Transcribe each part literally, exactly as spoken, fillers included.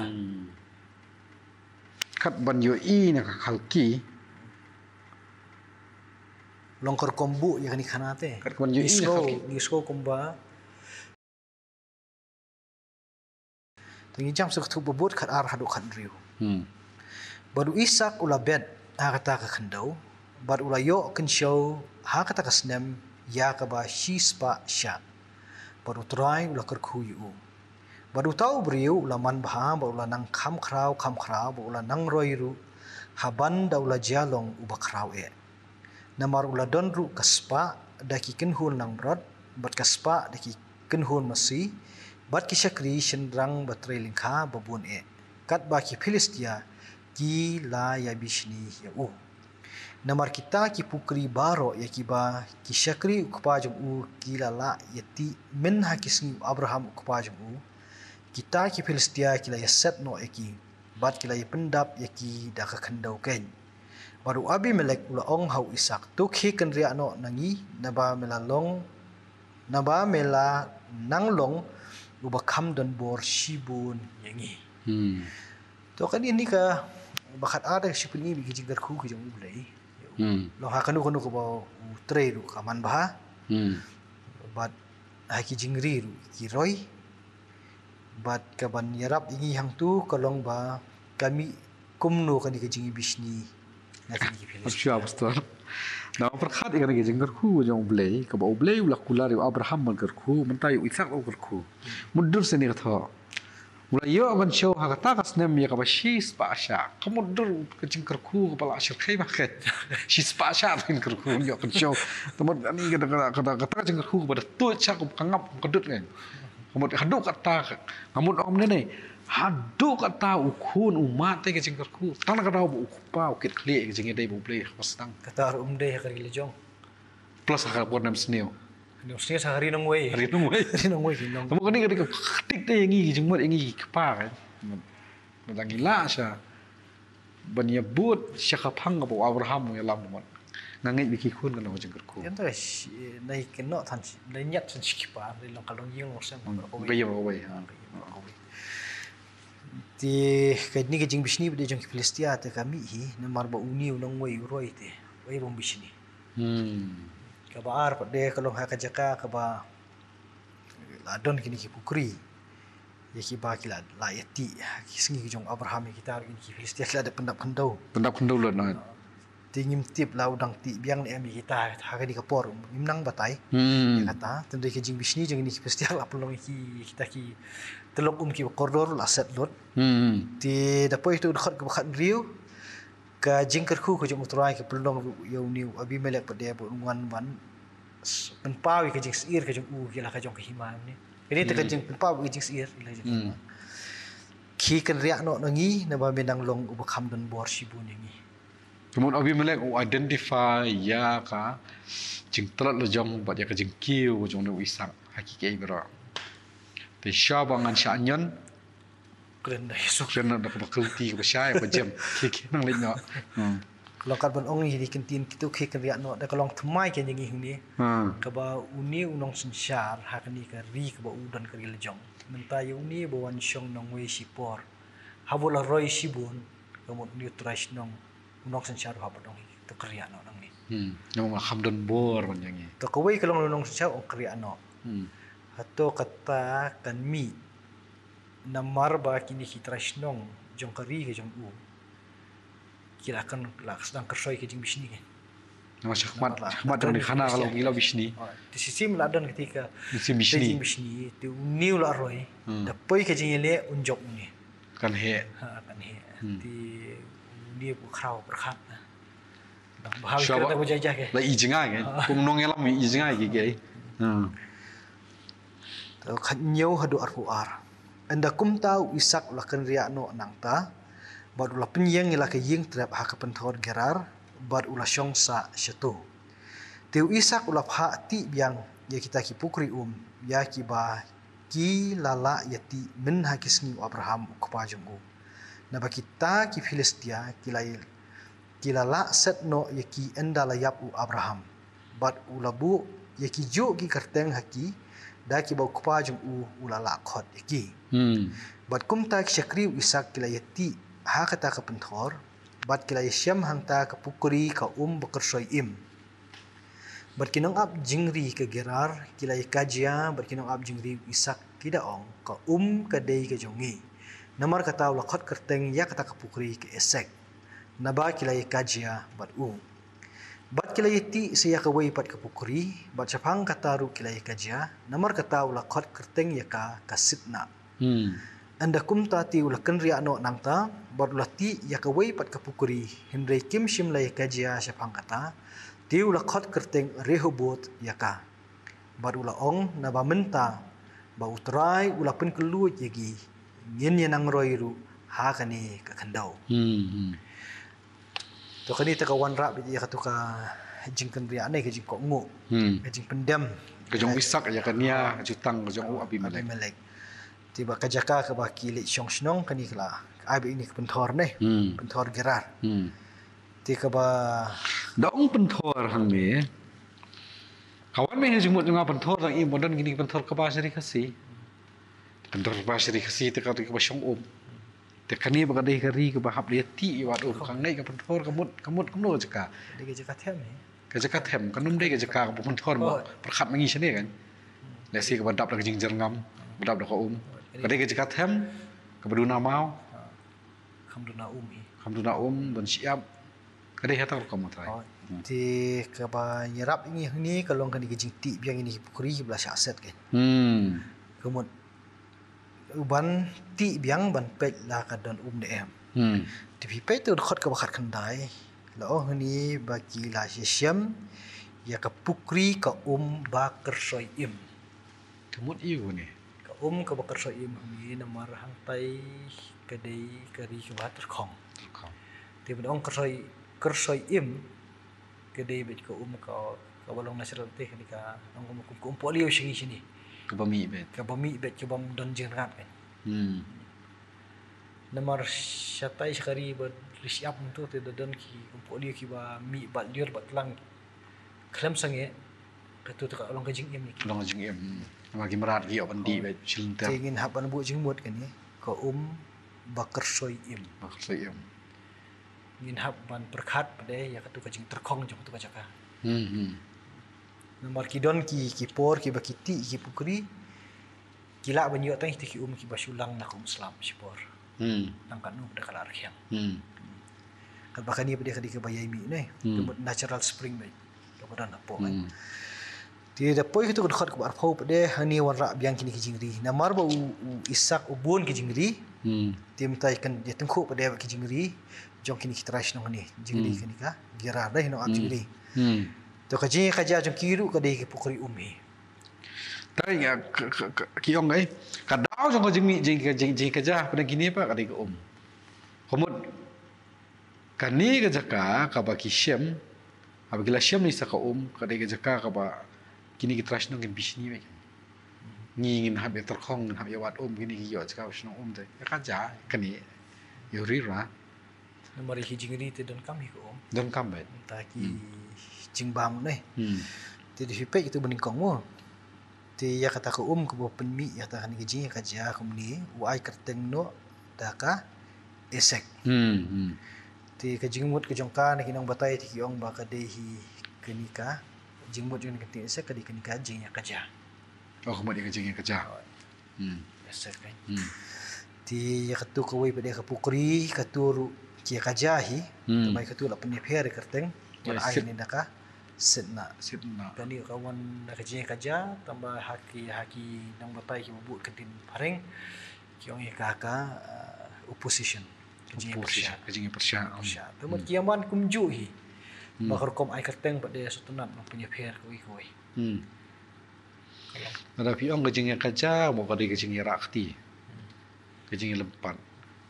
Hmm. Kat ban ïohi na ka khalki. Long ka rukom buh ïa kane ka khana te. Kat ban ïohi na ka khalki. Ngi sngew kumba. Te ngi jam sa ka thup ba bud khat ar haduh khat hynriew. Hmm. Bad u Isak u la bet ha kata ka khyndew. Bad u la ïoh kynshew ha kata ka snem ïa kaba shispah shah. Bad u Trai u la kyrkhu ïa u. Bad uta u briew u la man bha, bad u la nang kham khraw, kham khraw, bad u la nang roi ruh, ha ban da u la jia long uba khraw eh. Namar u la don ruh ka spah, da ki kynhun langbrot, bad ka spah, da ki kynhun masi, bad ki shakri shynrang ba trei lyngkha ba bun eh. Katba ki Philistia, ki la ïa bishni ïa u. Namar kita ki pukri baroh ïa kiba ki shakri u kpa jong u ki la lah ïa tih mynha ki sngi u Abraham u kpa jong u. Kita ki Philistia ki la ïa set noh ïa ki, bad ki la ïa pyndap ïa ki da ka khyndew keiñ. Bad u Abimelek u la ong ha u Isak, to khie kynriah noh na ngi, naba me la long, naba me la nang long uba kham don bor shibun ïa ngi. Hmm. To kane ni ka ba khat ar ka shu pyni ïa ki jingkyrkhu ka jong U Blei. Hmm. Long ha kano kano kaba u trei ruh ka man bha. Hmm. Bad ha ki jingri ruh ki roi. Bad ka ban ïarap ïa ngi hangtu ka long ba ka mih kumno kane ka jingïabishni na kine ki Philistia. Sure, Pastor. Na pyrkhat ïa kane ka jingkyrkhu jong U Blei, kaba U Blei u la kular ïa u Abraham ban kyrkhu, mynta ïa u Isak u kyrkhu. Mutdur seni ka thoh. U la ïoh kynshew ha kata ka snem ïa kaba shispah shah. Ka mutdur ka jingkyrkhu kaba la shyrkhei ba khet. Shispah shah ka jingkyrkhu ïoh kynshew. Te mut ani kata, kata, kata, kata ka jingkyrkhu kaba da tuid shah ka ngap ka dud kan. Ka mut haduh kata ka, ka mut ong ne ne. Haduh kata u khun u mad te ka jingkyrkhu. Tang kata ba u kpa u kit khlieh ka jingïadei ba U Blei ha ka sdang. Kata ruh um dei ha ka ri la jong. Plus ha ka por nem sniew. Nem sniew sa ha ri nongwei. Ri nongwei. Ri nongwei ki nong. Ka mut kane ka dei ka ktik te ïa ngi ki jingmut ïa ngi ki kpa kan. Mut. Mut ngi lah sha. Ban ïa bud sha ka phang kaba u Abraham u ïalam mut. Nga ngeit ba ki khun kan long jingkyrkhu. Ïa nta shi, nai kynnoh than shi, nai ñiat than shi ki kpa, nai long ka long ïing long sem. Hmm. Ka ïing kawei. Ha. Ka ïing kawei. Te kane ka jingbishni ba dei jong ki Philistia te ka mih hi, namar ba une u nongwei u roi te. Wei bym bishni. Hmm. Kaba ar pat de ka long ha ka jaka kaba la don kine ki pukri. Ïa kiba ki la, la ïa tih ha ki sngi ki jong Abraham ïa kita ruh kine ki Philistia ki la dep pyndap khyndew. Pyndap khyndew lut na. Te ngim tip la u dang tih biang ne em ïa kita ha kane ka por, ngim nang batai. Hmm. Ïa kata, tang dei ka jingbishni jong kine ki Philistia la pynlong ïa ki, ïa kita ki tylok um kiba kordor la set lut. Hmm. Te da poi to dkhot kaba khathynriew. Ka jingkyrkhu ka jong U Trai ka pynlong ruh ïa une u Abimelek pat de ba un wan ban s-, pynpaw ïa ka jingsyier ka jong u ïa la ka jong ka hima ne. Kane te ka jingpynpaw ïa ka jingsyier ïa la ka jong ka hima. Hmm. Khie kynriah noh na ngi naba me nang long uba kham don bor shibun ïa ngi. Ka mut Abimelek u identify ïa ka jingtlot la jong bad ïa ka jingkiew ka jong une u Isak ha ki kiei baroh. Te sha ba ngan shah ñion Kren da Jisu. Kren da kaba kylti kaba shai kaba jem. Ki ki nang leit noh. Hmm. Ka long kat ban ong hi di ktien kito ki kynriah noh da ka long thymmai ka jong ngi hangne. Hmm. Kaba une u nongsynshar ha kane ka ri kaba u don ka ri la jong. Mynta ïa une ba wan shong nongwei shipor. Haba la roi shibun ka mut une u trai shnong. U nongsynshar u hap ban ong hi to kynriah noh nangne. Hmm. Nong kham don bor ban ïa ngi. To kawei ka long u nongsynshar ong kynriah noh. Hmm. Hato kata kan mih. Namar ba kine ki trai shnong jong ka ri ka jong u. Ki la kan la sdang kyrsoi ka jingbishni kan. Namar shakhmat, namar la, shakhmat jong kane ka khana ka long ki la bishni. Oh, te shisien la don kata ka. Shisien bishni. Te jingbishni, te une u la roi. Hmm. Da poi ka jingïaleh un jop une. Kan heh. Ha, kan heh. Hmm. Te une u khraw pyrkhat na. Shuwa ba la i jngai ke. Kum nongïalam i jngai ke ke. Hmm. Te khathynñiew haduh arphew ar. Ynda kumta u Isak u la kynriah noh nangta bad u la pynïeng ïa la ka ïing trep ha ka pynthor Gerar bad u la shong sah shato. Te u Isak u la phah tih biang ïa kita ki pukri um ïa kiba ki la lah ïa tih mynha ki sngi u Abraham u kpa jong u. Naba kita ki Philistia ki la, ki la lah set noh ïa ki ynda la ïap u Abraham. Bad u la buh ïa ki juh ki kyrteng ha ki da kiba u kpa jong u u la lah khot ïa ki. Hmm. Bad kumta ki shakri u Isak ki la ïatih ha kata ka pynthor, bad ki la ïashem hangta ka pukri ka um ba kyrsoi im. Bad ki nongap jingri ka Gerar ki la ïakajia bad ki nongap jingri u Isak, ki da ong, ka um ka dei ka jong ngi. Namar kata u la khot kyrteng ïa kata ka pukri ka Esek, naba ki la ïakajia bad u. Bad ki la ïatih sa ïa kawei pat ka pukri, bad shaphang kata ruh ki la ïakajia, namar kata u la khot kyrteng ïa ka ka Sitna. Hmm. Ynda kumta te u la kynriah noh nangta, bad u la tih ïa kawei pat ka pukri, hynrei kim shym la ïakajia shaphang kata, te u la khot kyrteng Rehoboth ïa ka. Bad u la ong, naba mynta ba U Trai u la pynkylluid ïa ki, ngin ïa nang roi ruh ha kane ka khyndew. Hmm, hmm. To kane te ka wanrah beit ïa katu ka jingkynriah ne ka jingkohnguh. Hmm. Ka jingpyndem. Ka jong u Isak ïa ka nia, ka jutang ka jong u Abimelek. Abimelek. Te ba ka jaka kaba ki leit shong shnong kane ka la ai beit ïa kane ka pynthor ne. Hmm. Pynthor Gerar. Hmm. Te kaba da ong pynthor hangne. Ka wan mynta ha jingmut jong nga pynthor dang im, ba don kine ki pynthor kaba sha ri Khasi. Pynthor kaba sha ri Khasi te ka, te kaba shong um. Te kane ba ka dei ka ri kaba hap da ïatih ïa wat um, ka ngai ka pynthor ka mut, ka mut kumno ka jaka. Dei ka jaka them hi. Ka jaka them, kan ym dei ka jaka kaba pynthor mo. Oh. Pyrkhat ma ngi shane kan. Lehse kaba dap da ka jingjyrngam, ba dap da ka um. Ka dei ka jaka them, kaba duna maw. Kham duna um hi. Kham duna um, don shyiap. Ka dei ha kata ka rukom, Trai. Oh. Hmm. Te kaba ïarap ïa ngi hangne ka long kane ka jingtih biang ïa kine ki pukri kiba la shah set kan. Hmm. Ka mut u ban tih biang ban peit la ka don um ne em. Hmm. Te phi peit te u dkhot kaba khatkhyndai, la ong hangne ba ki la ïashem ïa ka pukri ka um ba kyrsoi im. Ka mut aïu kane? Ka um kaba kyrsoi im hangne namar hangtai ka dei ka ri kaba tyrkhong. Tyrkhong. Te ban ong kyrsoi, kyrsoi im, ka dei beit ka um ka, kaba long natural te kane ka, long kum, kum, ka um pohliew sha ngi shane. Kaba mih beit. Kaba mih beit, kaba ym don jingryngkat beit. Hmm. Namar shatai sha ka ri ba ri shyiap mynta te da don ki um pohliew kiba mih bad lyiur bad tlang khlem sangeh, katu te ka long ka jingim ne ki. Long ka jingim. Hmm. Namar ki mrad ki ïoh ban dih beit shilynter. Te ngin hap ban buh jingmut kane, ka um ba kyrsoi im. Ba kyrsoi im. Ngin hap ban pyrkhat pat de ïa katu ka jingtyrkhong jong katu ka jaka. Hmm, hmm. Namar ki don ki, ki por kiba ki tih ki pukri, ki lah ban ïoh tang kita ki um kiba shu lang na ka um slap shipor. Hmm. Nang katno pat de ka la rkhiang. Hmm. Katba kane pat de ka dei kaba ïai mih ne. Hmm. Ka mut natural spring beit. Kaba don hapoh kan. Hmm. Te da poi katu ka dkhot kaba arphew pat de hangne wanrah biang kine ki jingri. Namar ba u, u Isak u bun ki jingri. Hmm. Te mynta kan ïa tyngkhuh pat de bad ki jingri jong kine ki trai shnong hangne. Jingri, hmm, kane ka Gerar de, nongap, hmm, jingri. Hmm. To ka jingïakajia jong ki ruh ka dei ki pukri um hi. Trai nga, ka, ka, ka, ki ong ai, ka daw jong ka jingmih jing, jing, jingïakajia pat de kine pat ka dei ka um. Ka mut kane ka jaka kaba ki shem, haba ki la shem ïa sa ka um, ka dei ka jaka kaba kine ki trai shnong kin bishni beit. Ngi ngin hap ïa tyrkhong, ngin hap ïa wad um, kine ki ïoh jaka ba shnong um te. Ïakajia kane, ïoh ri ra. Namar ïa ki jingri te donkam hi ka um. Donkam beit. Mynta ki, hmm, jingbam ne. Hmm. Te dei phi peit kito ba nyngkong mo. Te ïa kata ka um kaba pynmih ïa kata kane ka jingïakajia kumne, u ai kyrteng noh da ka Esek. Hmm, hmm. Te ka jingmut ka jong ka na ki nongbatai te ki ong ba ka dei hi kane ka jingmut jong ka kyrteng Esek ka dei kane ka jingïakajia. Oh, ka mut ïa ka jingïakajia. Hmm. Esek kan. Hmm. Te ïa katu kawei pat de ka pukri, katu ruh ki ïakajia hi. Hmm. Tangba ïa katu la pynïapher ïa ka kyrteng. Wan ai, Sitna. Kane da ka Sitna. Sitna. Kane ka wan da ka jingïakajia, tangba ha ki, ha ki nongbatai kiba bud ka ktien phareng, ki ong ïa ka ka, uh, opposition. Ka jingïapyrshah. Opposition, ka jingïapyrshah. Pyrshah. Te mut, hmm, ki ïaman kumjuh hi. Hmm. Ba ka rukom ai kyrteng pat de sngewtynnat ban pynïapher kawei kawei. Hmm. Lada phi ong ka jingïakajia, mo ka dei ka jingïarah kti. Hmm. Ka jingïalympat.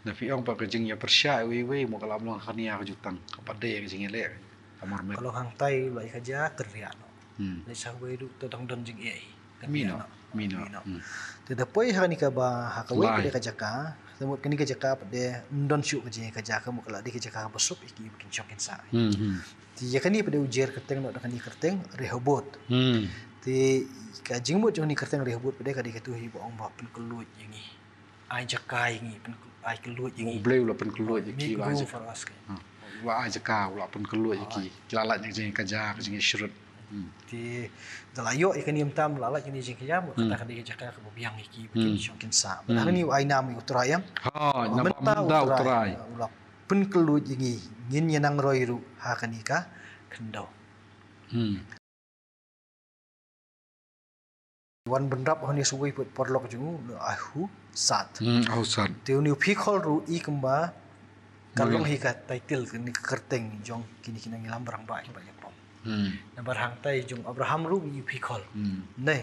Lada phi ong pat ka jingïapyrshah iwei iwei, mo ka la ym long ha ka nia ka jutang. Ka pat dei ka jingïaleh. Ka marmet. Ka long hangtai la ïakajia, kynriah noh. Hmm. Leit sha kawei ruh te dang don jingeh hi. Mih noh. Mih noh. Mih noh. Hmm. Te da poi ha kane kaba, ha kawei pat de ka jaka, te mut kane ka jaka pat de ym don shuh ka jingïakajia, ka mut ka la dei ka jaka kaba suk ïa ki ba kin shong kin sah. Hmm, hmm. Te ïa kane pat de u jer kyrteng noh da kane ka kyrteng Rehoboth. Hmm. Te ka jingmut jong kane ka kyrteng Rehoboth pat ka dei katu hi ba ong ba pynkylluid ïa ngi. Ai jaka ïa ngi, pyn ai kylluid ïa ngi. U Blei u la pynkylluid ïa ki, u la ai jaka. U la ai jaka, u la pynkylluid ïa ki. Ki la lait na ka jingkajia, ka jingïasyrut. Te da la ïoh ïa kane mynta, la lait ïa kane ka jingkajia, kata ka dei ka jaka kaba biang ïa ki ba kin shong kin sah. Bad hangne u ai nam ïa u Trai, em. Ha, mynta u Trai u la pynkylluid ïa ngi, ngin ïa nang roi ruh ha kane ka khyndew. Wan bynrap hangne shuwa pat paralok jong u, Ahusat. Ahusat. Te une u Phikhol ruh i kumba ka long hi ka title, kane ka kyrteng jong kine ki nongïalam rangbah kiba ïapom. Namar hangtai jong Abraham ruh i u Phikhol. Neh.